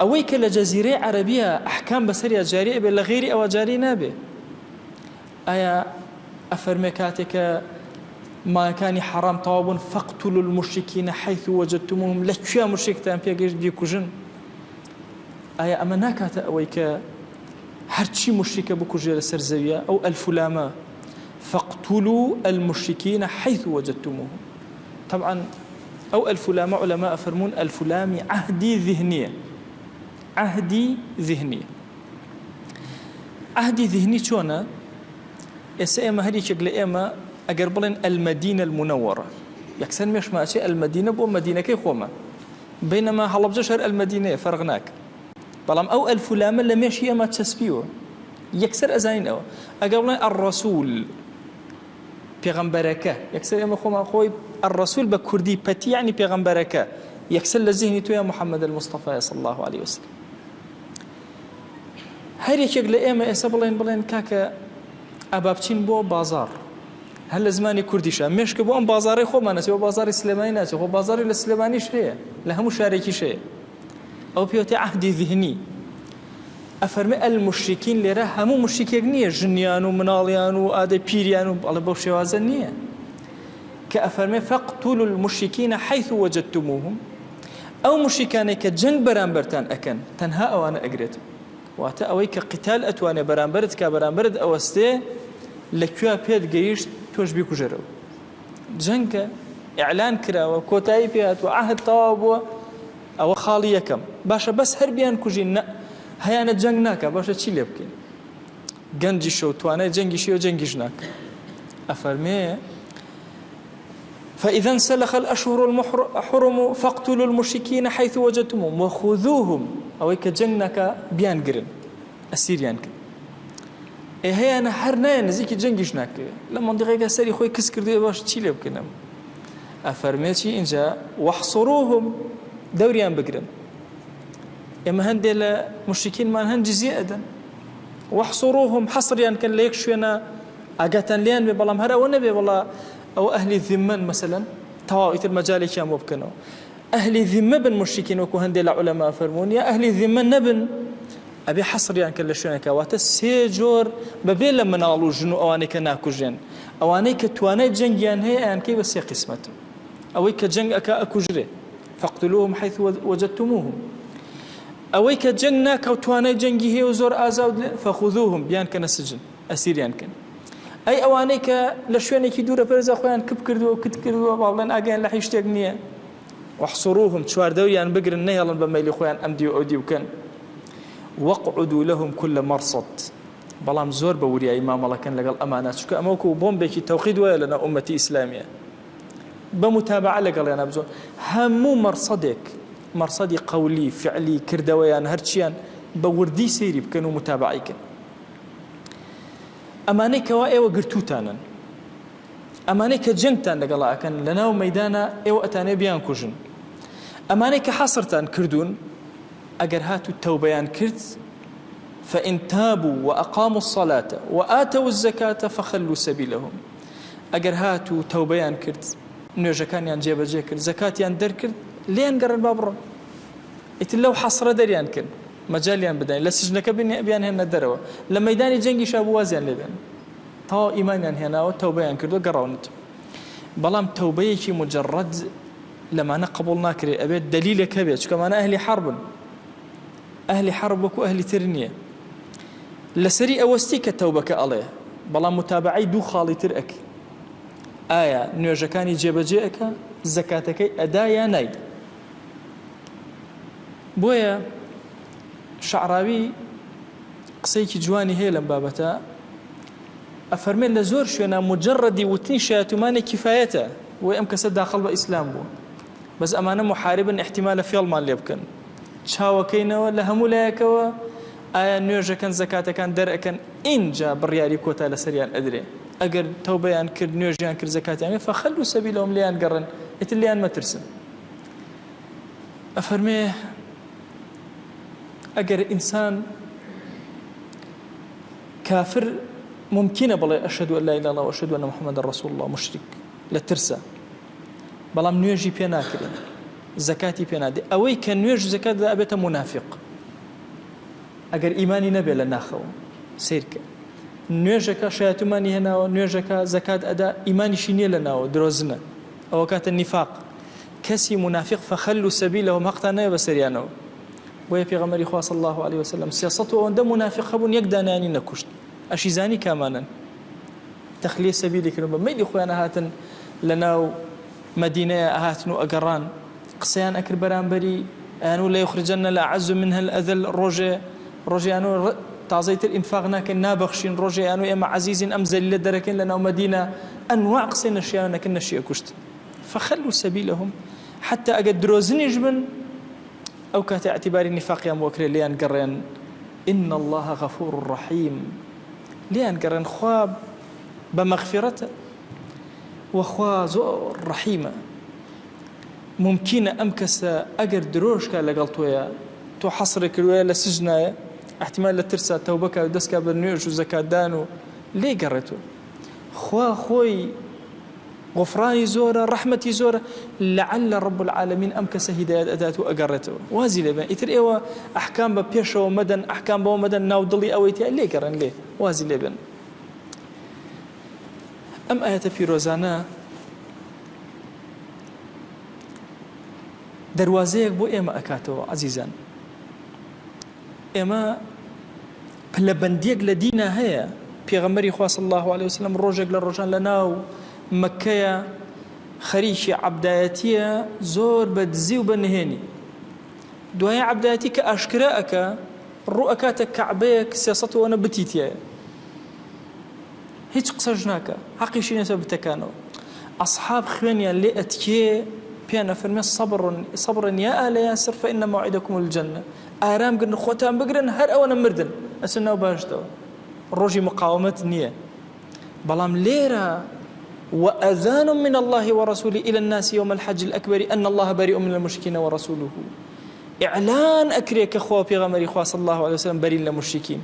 ئەوەی کە لە جەزیرەی عەرەبیە ئەحکام بەسەریا جاری ئەبێ لە غەیری ئەوە جاری نابێ ئایا ئەفەرمێ کاتێ کە مانگەکانی حەڕام تەواو بوون فاقتلوا المشرکین حیث وجدتموهم لە کوێ مشرکتان پێگەیشت بیکوژن ئایا ئەمە ناکاتە ئەوەی کە هەرچی مشریکە بکوژێ لەسەر زەویە ئەو ئەلفولامە فاقتلوا المشرکین حیث وجدتموهم طبعا ئەو ئەلفولامە علماء ئەفەرموون ئەلفولامی عهدی ذهنیە عهدی ذهنیە عەهدی زیهنی چۆنە؟ ئێستا ئێمە هەر یەکێک لە ئێمە ئەگەر بڵێن المدینە المنورە یەکسەر مێشکمان ئەچێ المدینە بۆ مەدینەکەی خۆمان بینەما هەڵەبجەش هەر المدینەیە فەرق ناکە بەڵام ئەو ئەلف و لامە لە مێشکی ئێمە چەسپیوە یەکسەر ئەزانین ئەوە ئەگەر بڵێن الرسول پێغەمبەرەکە یەکسەر ئێمە خۆمان خۆی الرسول بە کوردی پەتی یعنی پێغەمبەرەکە یەکسەر لە زیهنی تۆیە محمد المصطفى صلی الله عليه وسلم هەر یەکێک لە ئێمە ئێستا بڵێن بڵێن کاکە. ئا با بچین بۆ بازاڕ. هەر لە زمانی کوردیشا مێشکە بۆ ئەم بازاڕەی خۆمان نەچێ، بۆ بازاڕی سلێمانی ناچێ، خۆ بازاڕی لە سلێمانیش هەیە، لە هەموو شارێکیش هەیە. ئەو پێوتێ عەهدی ذهنی. ئەفەرمێ المشرکین لێرە هەموو مشریکێک نییە، ژنیان و مناڵیان و ئادەی پیریان و ئەڵێ بەو شێوازە نییە. کە ئەفەرمێ فاقتلوا المشرکین حیث وجدتموهم ئەو مشریکانەی کە جەنگ بەرامبەرتان ئەکەن تەنها ئەوانە ئەگرێتەوە. واتە ئەوەی کە قیتال ئەتوانێ بەرامبەرت کا بەرامبەرت ئەوەستێ لە کوێ پێت گەیشت تۆش بیکوژەرەوە. جەنگە ئیعلان کراوە کۆتایی پێ هاتووە عەهد تەواو بووە ئەوە خاڵی یەکەم. باشە بەس هەر بیان کوژین نە هەیانە جەنگ ناکا باشە چی لێ بکەین؟ گەنجیشە و توانای جەنگیشی و جەنگیش ناکا. ئەفەرمێ فإذا انسلخ الأشهر الحرم فاقتلوا المشركين حيث وجدتموهم وخذوهم ئەوەی کە جەنگ ناکا بیانگرن ئەسیریان کەن. ئێ هەیانە هەر نایە نزیکی جەنگیش ناکەوێ لە مەنتیقێکە سەری خۆی کز کردووە باش چی لێ بکەنم ئەفەرمێ چی ئینجا واحصروهم دەوریان بگرن ئێمە هەندێ لە مشرکینمان هەن جزیە ئەدەن واحصروهم حەسریان کەن لە یەک شوێنە ئاگاتان لێیان بێ بەڵام هەر ئەوە نەبێ وەڵا ئەوە ئەهلی ذمەن مەسەلەن تەواو ئیتر مەجالێکیان بۆ بکەنەوە ئەهلی ذمە بن مشرکین وەکو هەندێ لە عولەما فەرموون یا ئەهلی ذمە نەبن ئەبێ حەسریان کرد لە شوێنەکە واتە سێ جۆر بەبێ لە مناڵ و ژن و ئەوانەی کە ناکوژێن ئەوانەی کە توانای جەنگیان هەیە ئەیانکەی بە سێ قیسمەت ئەوەی کە جەنگ ئەکا ئەکوژرێ فاقتلوهم حيث وجدتموهم ئەوەی کە جەنگ ناکا و توانای جەنگی هەیە و زۆر ئازا و فخذوهم بیانکەنە سجن ئەسیریان کەن. ئەی ئەوانەی کە لە شوێنێکی دوورە پەرێزا خۆیان کپ کردووە و کت کردووە با بڵێن ئاگایان لە هیچ شتێک نییە. واحصروهم چواردەوریان بگرن نەهێڵن بە مەیلی خۆیان ئەم دیو ئەو دیو بکەن. واقعدوا لهم كل مرصد بەڵام زۆر بە وریایی مامەڵەکەن لەگەڵ ئەمانە چونکە ئەمە وەکو بۆمبێکی تەوقید وایە لەناو ئوممەتی ئیسلامیە بە متابعە لەگەڵیانە بزۆن هەموو مەرسەدێک مەرسەدی قەولی فعلی کردەوەیان هەرچیان بە وردی سەیری بکەن و متابعەی کەن. ئەمانەی کەوا ئێوە گرتووتانن، ئەمانەی کە جەنگتان لەگەڵا ئەکەن لەناو مەیدانا ئێوە ئەتانەوێ بیانکوژن، ئەمانەی کە حەسرتان کردوون ئەگەر هاتوو تەوبەیان کرد فإن تابوا وأقاموا الصلاة وآتوا الزكاة فخلوا سبيلهم ئەگەر هاتوو تەوبەیان کرد نوێژەکانیان جێبەجێ کرد زەکاتیان دەرکرد لێیان گەڕێن با بڕۆن ئیتر لەو حەسرە دەریان کرد مەجالیان بدەین لە سجنەکە بیانهێننە دەرەوە لە مەیدانی جەنگیشا بوو وازیان لێ بێنن تەواو ئیمانیان هێناوە تەوبەیان کردووە گەڕاونەتەوە بەڵام تەوبەیەکی مجرد لەمانە قبوڵ ناکرێ ئەبێت دەلیلێک هەبێت چونکە ئەمانە ئەهلی حەربن ئەهلی حەرب وەکو ئەهلی تر نییە لەسەری ئەوەستی کە تەوبەکە ئەڵێ بەڵام متابعەی دوو خاڵی تر ئەک ئایا نوێژەکانی جێبەجێ ئەکا زەکاتەکەی ئەدا یا نایدا بۆیە شەعراوی قسەیەکی جوانی هەیە لەم بابەتە ئەفەرمێت لە زۆر شوێنە مجرڕەدی وتنی شایەتومانێک کیفایەتە وەی ئەم کەسە داخڵ بە ئیسلام بوو بەس ئەمانە محاربن احتیمالە فێڵمان لێ بکەن چاوەکەینەوە لە هەموو لایەکەوە ئایا نوێژەکەن زەکاتەکان دەرەکەن ئینجا بڕیاری کۆتا لەسەریان ئەدرێ ئەگەر تەوبەیان کرد نوێژیان کرد زەکاتیان کرد فخلوا سبیلهم لێیان گەڕن ئیتر لێیان مەترسن ئەفەرمێ ئەگەر ئینسان کافر ممکنە بڵێ ئەشهد ان لا اله الا الله واشهد ان محمد رسول الله مشرک لە ترسە بەڵام نوێژی پێ ناکرێت زەکاتی پێ نادێ ئەوەی کە نوێژ زەکات دا ئەبێتە مونافق ئەگەر ئیمانی نەبێ لە ناخەوە سیرکە نوێژەکە شایەتومانی هێناوە نوێژەکە زەکات ئەدا ئیمانیشی نییە لە ناوە درۆزنە ئەوە کاتە نیفاق کەسی مونافیق فخلوا سبیلهم هەقتان نەبێ بەسەریانەوە بۆیە پێغەمبەری خوا صلی اللە علیە وسلم 300 و ئەوەندە مونافیق هەبوون یەک دانەیانی نەکوشت ئەشیزانی کامانەن تەخلیە سەبیلی کردن بە مەیلی خۆیان ئەهاتن لەناو مەدینەیە ئەهاتن و ئەگەڕان قسەیان ئەکرد بەرامبەری ئەیان و لەیخرجن الأعز منها الأذل ڕۆژێ ڕۆژیان و تازەی تر ئینفاق ناکەین نابەخشین ڕۆژێ یان و ئێمە عەزیزین ئەم زەلیلە دەرەکەین لەناو مەدینە ئەنواع قسەی نەشیاوە نەکرد نەشی ئەکوشت فخلوا سبیلهم حتی ئەگەر درۆزنیش بن ئەو کاتە اعتباری نیفاقیان بۆ کرێ لێیان گەڕێن ان الله غفور رحیم لێیان گەڕێن خوا بە مەغفیرەتە وەخوا زۆر ڕەحیمە مومکینە ئەم کەسە ئەگەر درۆش کا لەگەڵ تۆیا تۆ حەسرێ کردوە لە سجنایە احتمال لە ترسا تەوبە کا و دەست کا بە نوێژ و زەکات دان و. لێی گەڕێتەوە خوا خۆی غفرانی زۆرە ڕەحمەتی زۆرە لعل رب العالمین ئەم کەسە هیدایەت ئەدات و ئەگەڕێتەوە وازی لێ بێن ئیتر ئێوە ئەحکام بە پێشەوە مەدەن ئەحکام بەوە مەدەن ناو دڵی ئەوەی تیا لێ گەڕێن لێ وازی لێ بێن ئەم ئاەتە پیرۆزانە دەروازەیەک بۆ ئێمە ئەکاتەوە عەزیزان ئێمە پلەبەندیەک لە دینا هەیە پێغەمبەری خوا صلی الله علیه وسلم ڕۆژێک لە ڕۆژان لە ناو مەککەیە خەریکی عەبدایەتیە زۆر بە دزی و بە نهێنی دوای عەبدایەتی کە ئاشکرا ئەکا ڕوو ئەکاتە کەعبەیەک 300 وەنە بتی تایە هیچ قسەش ناکا حەقیشی نیە بتەکانەوە ئەسحاب خوێنیان لێ ئەتکێ پێیان ئەفەرمێ صبر صبرا یا آل یاسر فإن موعدکم الجنە ئارام گرن خۆتان بگرن هەر ئەوەنە مردن ئەچن ناو بەهەشتەوە ڕۆژی مقاومەت نییە بەڵام لێرە وأذان من الله ورسوله إلى الناس يوم الحج الأكبر أن الله بريء من المشركين ورسوله إعلان أكري كخوا پێغەمبەری خوا صلى الله عليه وسلم بەرین لە مشرکین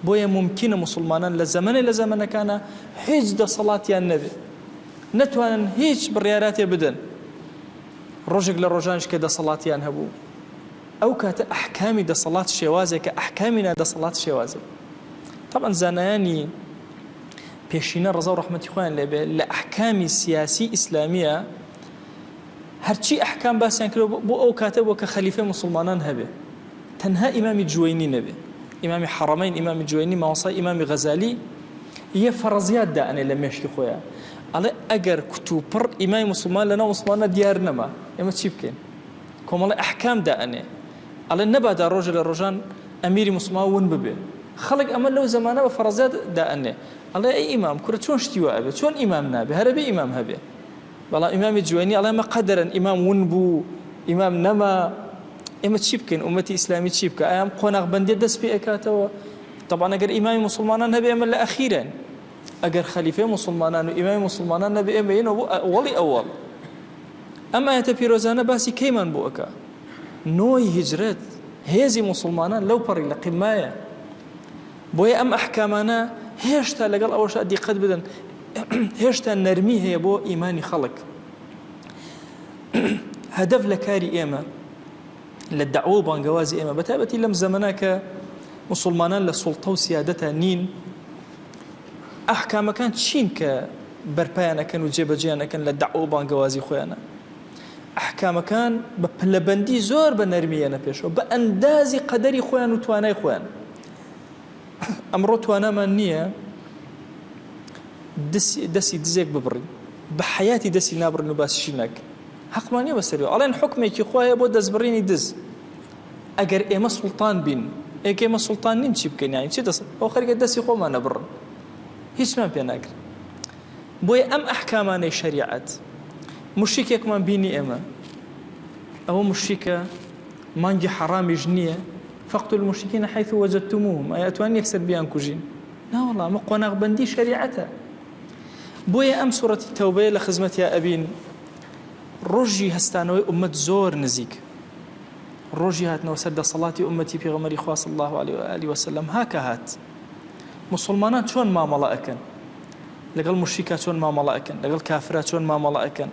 بۆیە مومکینە موسڵمانان لە زەمەنێ لە زەمەنەکانا هیچ دەسەڵاتیان نەبێ نەتوانن هیچ بڕیاراتێ بدەن ڕۆژێک لە ڕۆژانیش کە دەسەڵاتیان هەبوو ئەو کاتە ئەحکامی دەسەڵات شێوازێکە ئەحکامی نادەسەڵات شێوازێک طبعا زانایانی پێشینە ڕەزا و ڕەحمەتی خۆیان لێبێ لە ئەحکامی سیاسی ئیسلامیە هەرچی ئەحکام باسیان کرد بۆ ئەو کاتە بۆ کە خەلیفەی موسڵمانان هەبێ تەنها ئیمامی جوەینی نەبێ ئیمامی حەڕەمەین ئیمامی جوەینی مامۆستای ئیمامی غەزالی یە فەڕزیات دائەنێ لە مێشکی خۆیان ئەڵێ ئەگەر کوتوپڕ ئیمامی موسڵمان لەناو موسڵمانە دیار نەما ئێمە چی بکەین کۆمەڵی ئەحکام دائەنێ ئەڵێ نەبادا ڕۆژە لە ڕۆژان ئەمیری موسڵمان ون ببێ خەڵک ئەمە لەو زەمانە بە فەڕزیات دائەنێ ئەڵێ ئەی ئیمام کورە چۆن شتی وا ئەبێ چۆن ئیمام نابێ هەرەبێ ئیمام هەبێ بەڵام ئیمامی جوەینی ئەڵێ ئەمە قەدەرن ئیمام ون بوو ئیمام نەما ئێمە چی بکەین ئومەتی ئیسلامی چی بکە ئایا ئەم قۆناغ بەندیە دەست پێ ئەکاتەوە طبعا ئەگەر ئیمامی موسڵمانان هەبێ ئێمە لە ئەخیرن ئەگەر خەلیفەی موسڵمانان و ئیمامی موسڵمانان نەبێ ئێمە یەنەوە بۆ ئەوەڵی ئەوەڵ ئەم ئایەتە پیرۆزانە باسی کەیمان بۆ ئەکا نۆی هیجرەت هێزی موسڵمانان لەو پەڕی لە قیمایە بۆیە ئەم ئەحکامانە هێشتا لەگەڵ ئەوەشا دیقەت بدەن هێشتا نەرمی هەیە بۆ ئیمانی خەڵک هەدەف لە کاری ئێمە لە دەعوە و بانگەوازی ئێمە بەتایبەتی لەم زەمەنە کە موسڵمانان لە سوڵتە و سیادەتە نین ئەحکامەکان چین کە بەرپایان ئەکەن و جێبەجێیان ئەکەن لە دەعوە و بانگەوازی خۆیانە ئەحکامەکان بە پلەبەندی زۆر بە نەرمی یەنە پێشەوە بە ئەندازی قەدەری خۆیان و توانای خۆیان ئەمڕۆ توانامان نییە دەسی دزێک ببڕین بە حیاتی دەسی نابڕین و باسیشی ناکەین حەقمان نییە بەسەری ئەڵێن حکمێکی خوا هەیە بۆ دەستبڕینی دز ئەگەر ئێمە سوڵتان بین ئێک ئێمە سوڵتان نین چی بکەین یانی چی دەست ئەو خەریکە دەستی خۆمان نەبڕن هیچمان پێ ناکرێت بۆیە ئەم ئەحکامانەی شەریعەت مشریکێکمان بینی ئێمە ئەوە مشریکە مانگی حەڕامیش نییە فاقتلوا المشرکین حیث وجدتموهم ئایا ئەتوانین یەکسەر بیانکوژین ناوەڵا ئەمە قۆناغبەندی شەریعەتە بۆیە ئەم سوڕەتی تەوبەیە لە خزمەتیا ئەبین ڕۆژی هەستانەوەی ئومەت زۆر نزیک ڕۆژی هاتنەوە سەر دەسەڵاتی ئومەتی پێغەمبەری خوا صلی الله علیه و آله وسلم هاکە هات موسڵمانان چۆن مامەڵە ئەکەن لەگەڵ موشریکا چۆن مامەڵە ئەکەن لەگەڵ کافرا چۆن مامەڵە ئەکەن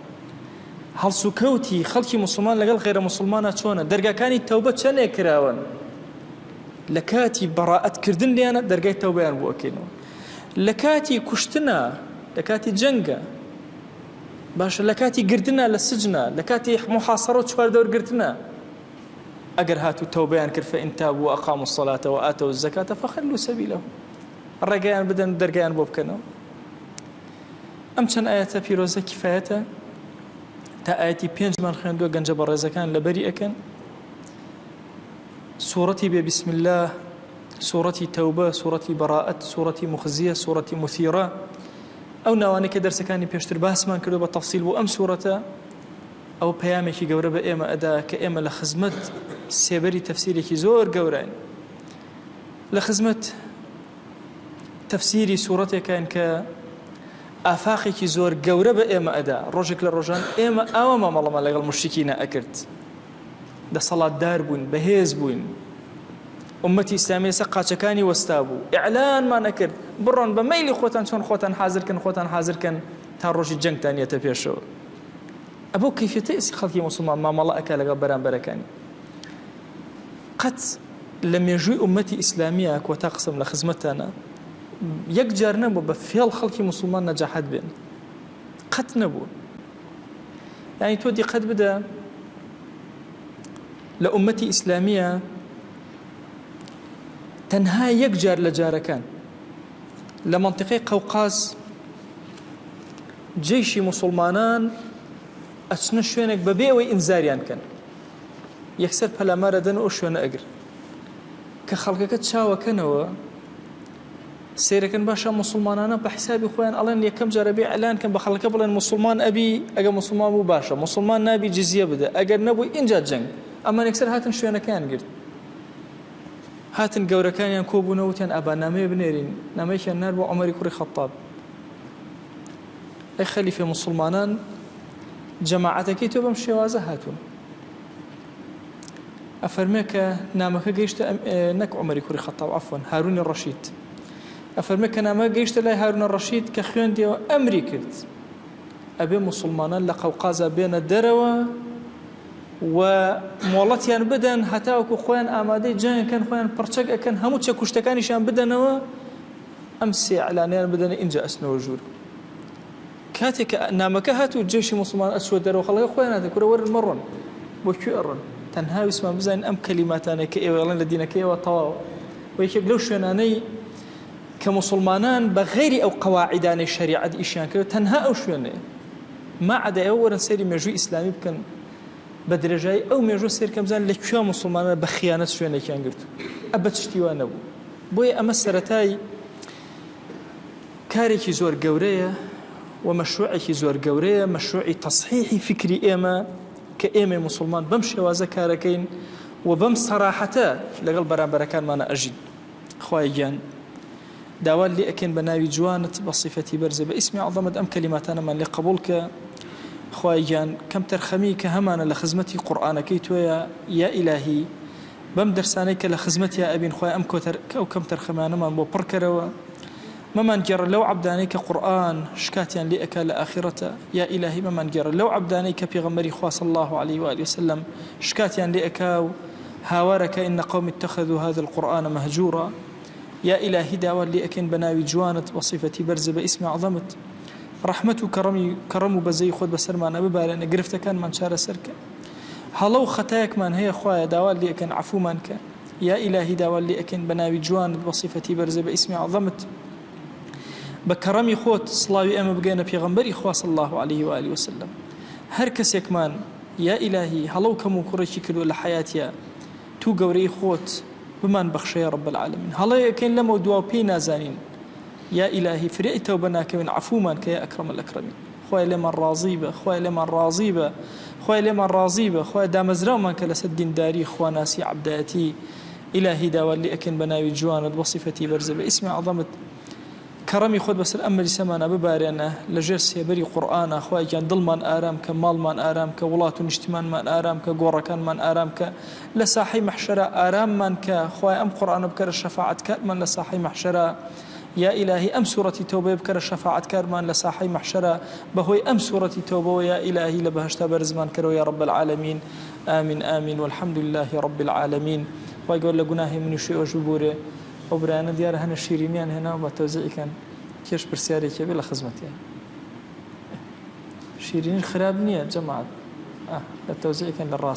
هەڵسوکەوتی خەڵکی موسڵمان لەگەڵ غەیرە موسڵمانە چۆنە دەرگاکانی تەوبە چەنێک کراون لە کاتی بەڕائەت کردن لێیانە دەرگای تەوبەیان بۆ ئەکەینەوە لە کاتی کوشتنا لە کاتی جەنگە باشە لە کاتی گرتنا لە سجنا لە کاتی محاصرە و چواردەور گرتنا ئەگەر هاتوو تەوبەیان کرد فإن تابوا وأقاموا الصلاة وآتوا الزكاة فخلوا سبيلهم ڕێگەیان بدەن دەرگایان بۆ بکەنەوە ئەم چەند ئاەتە پیرۆزە کیفایەتە تا ئاەتی پێنجمان خوێندووە گەنجە بەڕێزەکان لەبەری ئەکەن سوڕەتی بێ بسم الله سوڕەتی تەوبە سوڕەتی بەڕائەت سوڕەتی مخزیە سوڕەتی مثیرە ئەو ناوانەی کە دەرسەکانی پێشتر باسمان کردو بە تەفسیل بۆ ئەم سوڕەتە ئەو پەیامێکی گەورە بە ئێمە ئەدا کە ئێمە لە خزمەت سێبەری تەفسیرێکی زۆر گەورەین لە خزمەت تەفسیری سوڕەتێکین کە ئافاقێکی زۆر گەورە بە ئێمە ئەدا ڕۆژێک لە ڕۆژان ئێمە ئاوا مامەڵەمان لەگەڵ مشتێکی نەئەکرد دەسەڵاتدار بووین بەهێز بووین. ئومەتی ئیسلامی لەسەر قاچەکانی وەستا بوو ئیعلانمان ئەکرد بڕۆن بە مەیلی خۆتان چۆن خۆتان حازر کەن خۆتان حازر کەن تا ڕۆژی جەنگتان یەتە پێشەوە. ئەبەو کەیفیەتە ئێستا خەڵکی موسڵمان مامەڵە ئەکا لەگەڵ بەرامبەرەکانی. قەت لە مێژووی ئومەتی ئیسلامیە کۆتا قسەم لە خزمەتتانە یەک جار نەبووە بە فێڵ خەڵکی موسڵمان نەجاحەت بێن قەت نەبووە یعنی تۆ دیقەت بدە لە ئومەتی ئیسلامیە تەنها یەک جار لە جارەکان لە مەنتیقەی قەوقاز جەیشی موسڵمانان ئەچنە شوێنێک بەبێ ئەوەی ئینزاریان کەن یەکسەر پەلامار ئەدەن و ئەو شوێنە ئەگرن کە خەڵکەکە چاوەکەنەوە سەیرەکەن باشە موسڵمانانە بە حیسابی خۆیان ئەڵێن یەکەم جارە بێ ئەلان کەن بە خەڵکە بڵێن موسڵمان ئەبی ئەگە موسڵمان بوو باشە موسڵمان نابی جزیە بدە ئەگەر نەبوو ئینجا جەنگ ئەمان یەکسەر هاتن شوێنەکەیان گرت هاتن گەورەکانیان کۆبوونەوە وتیان ئابا نامەیە بنێرین نامەیەکیان نارد بۆ عومەری کوڕی خەتاب ئەی خەلیفەی موسڵمانان جەماعەتەکەی تۆ بەم شێوازە هاتوون ئەفەرمێ کە نامەکە گەیشتە نەک عومەری کوڕی خەتاب عەفوەن هارونی ڕەشید ئەفەرمێ کە نامەکە گەیشتە لای هارونە ڕەشید کە خوێندیەوە ئەمری کرد ئەبێ موسڵمانان لە قەوقازا بێنە دەرەوە و مۆڵەتیان بدەن هەتاوەکو خۆیان ئامادەی جەنگەکەن خۆیان پڕچەک ئەکەن هەموو چەکوشتەکانیشیان بدەنەوە ئەم سێ ئەلانیان بدەنە ئینجا ئەچنەوە ژوور کاتێک کە نامەکە هات و جێشی موسڵمان ئەچوە دەرەوە خەڵەکە خۆیان هاتە کورە وەرن مەڕۆن بۆ کوێ ئەڕۆن تەنها ویستمان بزانین ئەم کەلیماتانەی کە ئێوە ئەڵێن لە دینەکەی ئێوە تەواوە و یەکێک لەو شوێنانەی کە موسڵمانان بە غەیری ئەو قەواعیدانەی شەریعەت ئیشیان کرد تەنها ئەو شوێنەیە ما عدا ئێوە وەرن سەیری مێژووی ئیسلامی بکەن بە درێژایی ئەو مێژوو سەیرکەن بزانن لە کوێ موسڵمانان بە خیانەت شوێنێکیان گرت ئەبەد شتی وا نەبوو بۆیە ئەمە سەرەتای کارێکی زۆر گەورەیە و مەشروعێکی زۆر گەورەیە، مەشروعی تەسحیحی فیکری ئێمە کە ئێمەی موسڵمان بەم شێوازە کارەکەین و بەم سەراحەتە لەگەڵ بەرامبەرەکانمانە ئەژین. خوایە گیان داوات لێ ئەکەین بە ناوی جوانت بە سیفەتی بەرزت بە ئیسمی عەزەمت ئەم کەلیماتانەمان لێ قەبوڵ کە خوایە گیان کەمتەرخەمی کە هەمانە لە خزمەتی قورئانەکەی تۆیە یا ئیلاهی بەم دەرسانەی کە لە خزمەتیا ئەبین خوایە ئەم کۆتەر ئەو کەمتەرخەمیانەمان بۆ پڕ کەرەوە مەمانگێڕە لەو عەبدانەی کە قورئان شکاتیان لێ ئەکا لە ئاخیڕەتا یا ئیلاهی مەمانگێڕە لەو عەبدانەی کە پێغەمبەری خوا صلی اللە علیه و آله وسلم شکاتیان لێ ئەکا و هاوار ئەکا ان قومی اتخذوا هذا القرآن مهجورا یا ئیلاهی داوات لێ ئەکەین بە ناوی جوانت بە سیفەتی بەرزت بە ئیسمی عەزەمت ڕەحمەت و کەڕەمی کەڕەم و بەزەیی خۆت بەسەرمانا ببارێنە گرفتەکانمان چارەسەر کە هەڵە و خەتایەکمان هەیە خوایە داوات لێ ئەکەن عەفومان کە یا ئیلاهی داوات لێ ئەکەین بە ناوی جوانت بە سیفەتی بەرزت بە ئیسمی عەزەمت بە کەڕەمی خۆت سڵاوی ئێمە بگەیەنە پێغەمبەری خوا صلی اللە علیه و آله وسلم هەر کەسێکمان یا ئیلاهی هەڵە و کەم و کوڕێکی کردووە لە حەیاتیا تو گەورەی خۆت بمان بەخشە یا رب العالمین هەڵەیەکەین لەمەو دوا و پێی نازانین یا ئیلاهی فریای تەوبە ناکەوین عەفومان کە یا اکرم الاکرمین خوایە لێمان ڕازی بە خوایە لێمان ڕازی بە خوایە لێمان ڕازی بە خوایە دامەزراومان کە لەسەر دینداری خواناسی عەبدایەتی ئیلاهی داوات لێ ئەکەین بە ناوی جوانت بە سیفەتی بەرزت بە ئیسمی عەزەمت کەڕەمی خۆت بەسەر ئەم مەجلیسەمانا ببارێنە لە ژێر سێبەری قورئانا خوایە گیان دڵمان ئارام کە ماڵمان ئارام کە وڵات و نیشتیمانمان ئارام کە گۆڕەکانمان ئارام کە لە ساحەی مەحشەرا ئاراممان کە خوایە ئەم قورئانە بکەرە شەفاعەتکارمان لە ساحەی مەحشەرا یا ئیلاهی ئەم سورەتی تەوبەیە بکەرە شەفاعەتکارمان لە ساحەی مەحشەرا بەهۆی ئەم سورەتی تەوبەوە یا ئیلاهی لە بەهەشتا بەرزمان کەرەوە یا رب العالمین آمین آمین والحمد للە رب العالمین خوای گەورە لە گوناهی منیش و ئێوەش ببورێ ئەو برایانە دیارە هەنە شیرینیان هێناوە با تەوزیعی کەن کێش پرسیارێکی هەبێ لە خزمەتیان شیرینی خراپ نییە جەماعەت لە تەوزیعی کەن لە ڕاست.